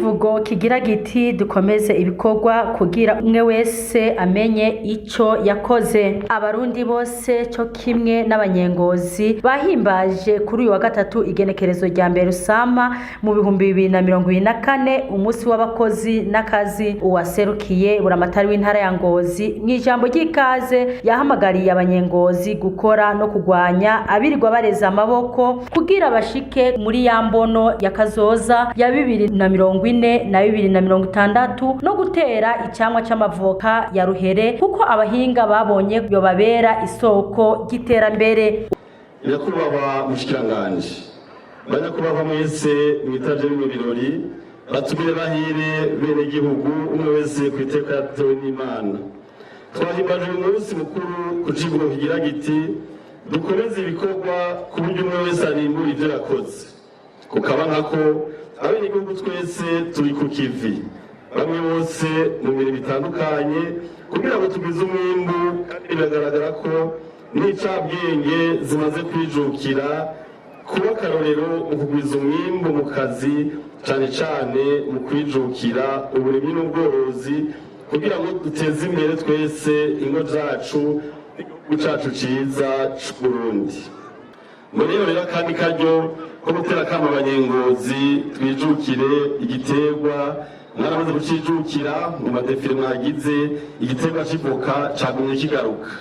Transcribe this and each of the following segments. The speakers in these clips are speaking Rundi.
Civugo kigira giti: "Dukomeze ibikorwa kugira umwe wese amenye ico yakoze." Abarundi bose co kimwe n'abanyengozi bahimbaje kuri uyu wa gatatu, igenekerezo rya 1 Rusama mu 2024, umunsi w'abakozi n'akazi. Uwaserukiye buramatari w'intara ya Ngozi mw'ijambo ry'ikaze yahamagariye abanyengozi gukora no kugwanya abirirwa bareza amaboko kugira bashike muri ya mbono ya kazoza ya 2040 na 2060, no gutera icamwa c'amavoka ya ruhere, kuko abahinga babonye yobabera isoko ry'iterambere. Nyakubahwa mushikiranganji, banyakubahwa mwese mwitavye bino birori, batumire bahire, bene gihugu, umwe wese ku iteka yatewe n'Imana, twahimbaje uyu munsi mukuru ku civugo kigira giti: "Dukomeze ibikorwa ku buryo umwe wese arimbura ivyo yakoze." Kukaba nkako abenegihugu twese turi ku kivi, bamwe bose mu mirimo itandukanye, kugira ngo tugwize umwimbu. Kandi biragaragara ko n'incabwenge zimaze kwijukira kuba akarorero mu kugwiza umwimbu mu kazi, cane cane mu kwijukira uburimyi n'ubworozi, kugira ngo duteze imbere twese ingo zacu n'igihugu cacu ciza c'Uburundi. Muri iyo rero akandi karyo ko gutera akamo abanyengozi: twijukire igiterwa. Mwaramaze kucijukira mu ma défilés mwagize. Igiterwa c'ivoka cagumye kigaruka,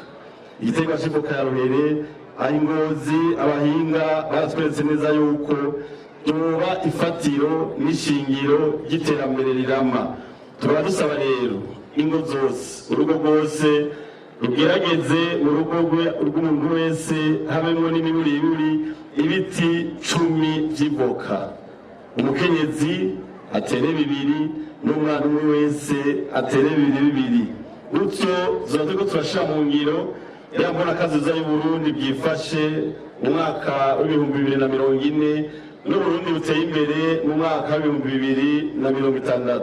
igiterwa c'ivoka ya ruhere. Aho Ingozi abahinga baratweretse neza yuko yoba ifatiro n'ishingiro ry'iterambere rirama. Tukaba dusaba rero ingo zose, urugo rwose rugerageze mu rugo rw'umuntu wese habemwo n'imiburiburi ibiti 10 vy'ivoka, umukenyezi atere bibiri n'umwana umwe wese atere bibiri bibiri. Gutyo tuzoba turiko turashira mu ngiro ya mbona kazoza y'Uburundi bwifashe mu mwaka w'2040, n'Uburundi buteye imbere mu mwaka w'2060.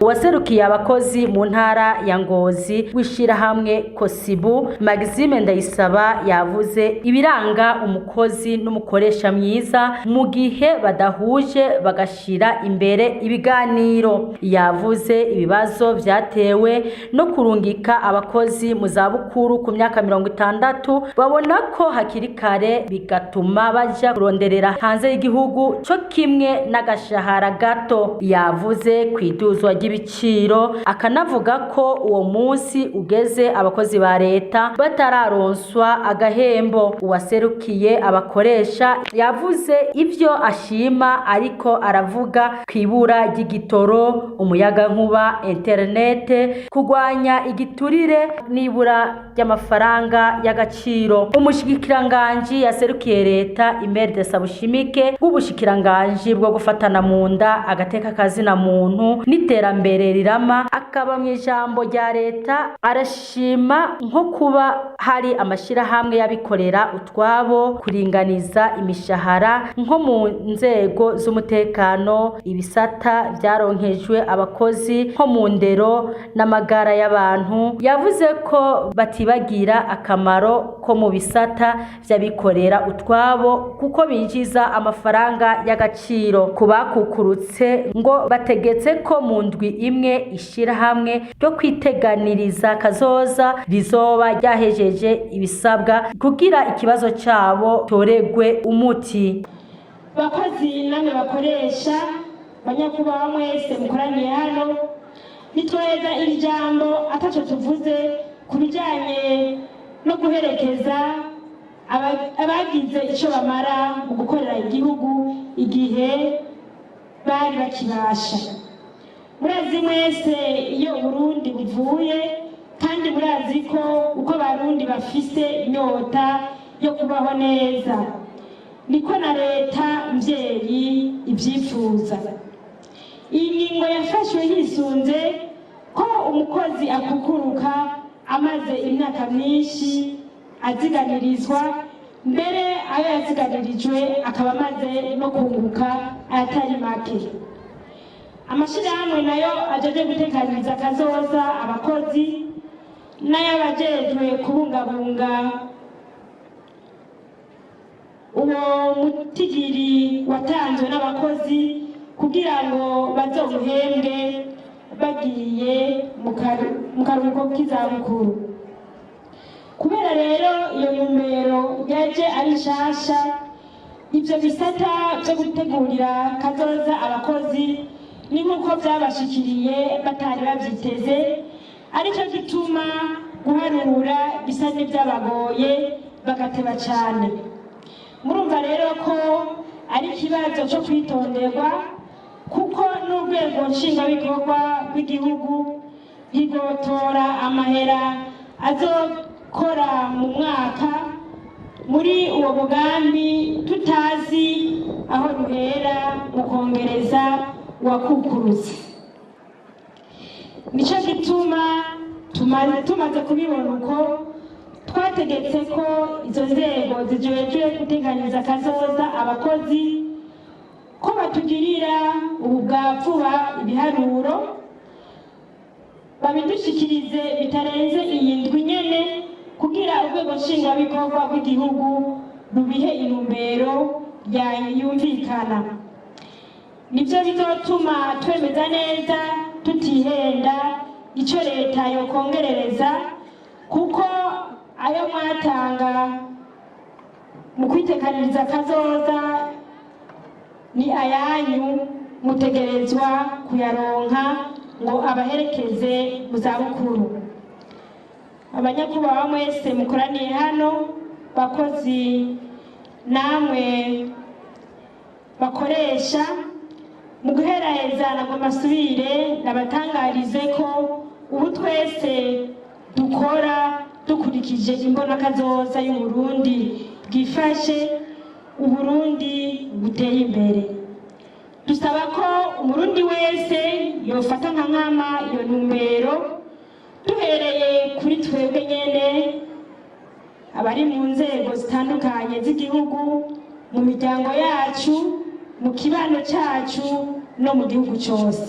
Uwaserukiye abakozi mu ntara ya Ngozi w'ishirahamwe Kosibu, Maxime Ndayisaba, yavuze ibiranga umukozi n'umukoresha mwiza mu gihe badahuje bagashira imbere ibiganiro. Yavuze ibibazo vyatewe no kurungika abakozi mu zabukuru ku myaka 60, babona ko hakiri kare, bigatuma baja kuronderera hanze y'igihugu, co kimwe n'agashahara gato. Yavuze kwiduzwa ry'ibiciro, akanavuga ko uwo munsi ugeze abakozi ba leta batararonswa agahembo. Uwaserukiye abakoresha yavuze ivyo ashima, ariko aravuga kwibura ry'igitoro, umuyagankuba, interinete, kurwanya igiturire n'ibura ry'amafaranga y'agaciro. Umushikiranganji yaserukiye leta, Imelde Sabushimike, w'ubushikiranganji bwo gufatana mu nda, agateka kazina muntu n'iterambere rirama, akaba mu ijambo rya leta arashima nko kuba hari amashirahamwe y'abikorera utwabo, kuringaniza imishahara nko mu nzego z'umutekano, ibisata vyaronkejwe abakozi nko mu ndero n'amagara y'abantu. Yavuze ko batibagira akamaro ko mu bisata vy'abikorera utwabo, kuko binjiza amafaranga y'agaciro. Ku bakukurutse ngo bategetse ko mu ndwi imwe ishirahamwe ryo kwiteganiriza kazoza rizoba ryahejeje ibisabwa kugira ikibazo cabo toregwe umuti. Bakozi namwe bakoresha, banyakubahwa mwese mukoraniye hano, nitwoheza iri jambo ataco tuvuze ku bijanye no guherekeza abagize ico bamara mu gukorera igihugu igihe bari bakibasha. Murazi mwese iyo Uburundi buvuye, kandi murazi ko uko Abarundi bafise inyota yo kubaho neza, niko na leta mvyeyi ibyifuza. Iyi ngingo yafashwe hisunze ko umukozi akukuruka amaze imyaka myinshi aziganirizwa, mbere ayo yaziganirijwe akaba amaze no kunguka ayatari make. Amashyirahamwe nayo ajeje gutekaniriza akazoza abakozi n'ay'abajejwe kubungabunga uwo mutigiri watanzwe n'abakozi. Kugira ngo bazobuhembwe bagiye mu karuhuko k'izabukuru. Kubera rero iyo ntumbero yaje ari nshasha, ibyo bisata byo gutegurira kazoza abakozi ni nk'uko byabashikiriye batari babyiteze, aricyo gituma guharura bisa n'ibyabagoye, bagateba cyane. Murumva rero ko ari ikibazo cyo kwitonderwa, kuko n'urwego nshingwabikorwa rw'igihugu ntigotora amahera azokora mu mwaka muri uwo mugambi tutazi aho ruhera mu kongereza uwakukurutse. Nicyo gituma tumaze kubibona uko, twategetse ko izo nzego zijejwe guteganyiriza akazoza abakozi ko batugirira ubu bwa vuba ibiharuro, babidushikirize bitarenze iyi ndwi nyene, kugira urwego nshingwabikorwa rw'igihugu rubihe intumbero yumvikana. Nibyo bizotuma twemeza neza tutihenda icyo leta yokongerereza, kuko ayo mwatanga mu kwitekaniriza kazoza ni ayanyu, mutegerezwa kuyaronka ngo abaherekeze mu zabukuru. Abanyakubahwa mwese mukoraniye hano, bakozi namwe bakoresha, mu guheraheza ntabwo masubire nabatangarize ko ubu twese dukora dukurikije imbonakazoza y'Uburundi bwifashe, Uburundi buteye imbere. Dusaba ko Umurundi wese yofata nka nkama iyo ntumbero, duhereye kuri twebwe nyene abari mu nzego zitandukanye z'igihugu, mu miryango yacu, mu kibano cyacu no mu gihugu cyose.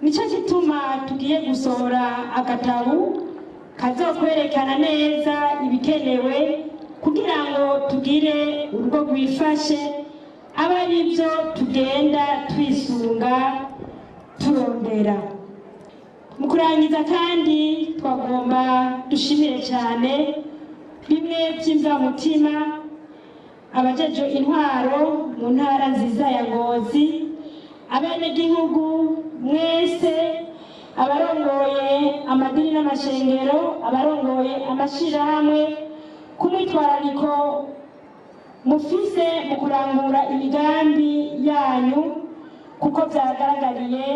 Nicyo gituma tugiye gusohora agatabu kazokwerekana neza ibikenewe kugira ngo tugire urugo rwifashe, abe ari byo tugenda twisunga turondera. Mu kurangiza kandi, twagomba dushimire cyane bimwe by'imvamutima abajejwe intwaro mu ntara nziza ya Ngozi, abenegihugu mwese, abarongoye amadini n'amashengero, abarongoye amashirahamwe, ku mwitwarariko mufise mu kurangura imigambi yanyu, kuko byagaragariye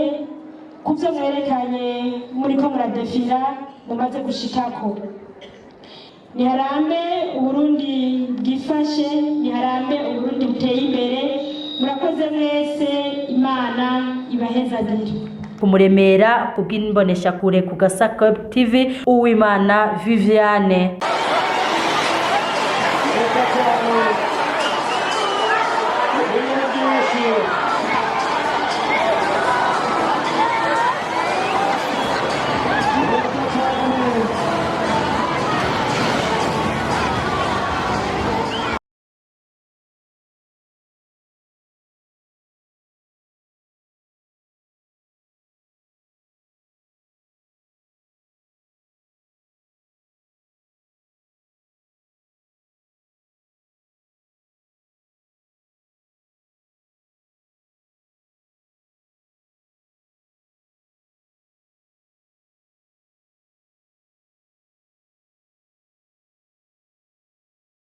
ku byo mwerekanye muriko muradefira mumaze gushikako. Niharambe Uburundi bwifashe, niharambe Uburundi buteye imbere. Murakoze mwese, Imana ibahezagire. Kumuremera kubw'imboneshakure ku Gasaka TV, Uwimana Viviane.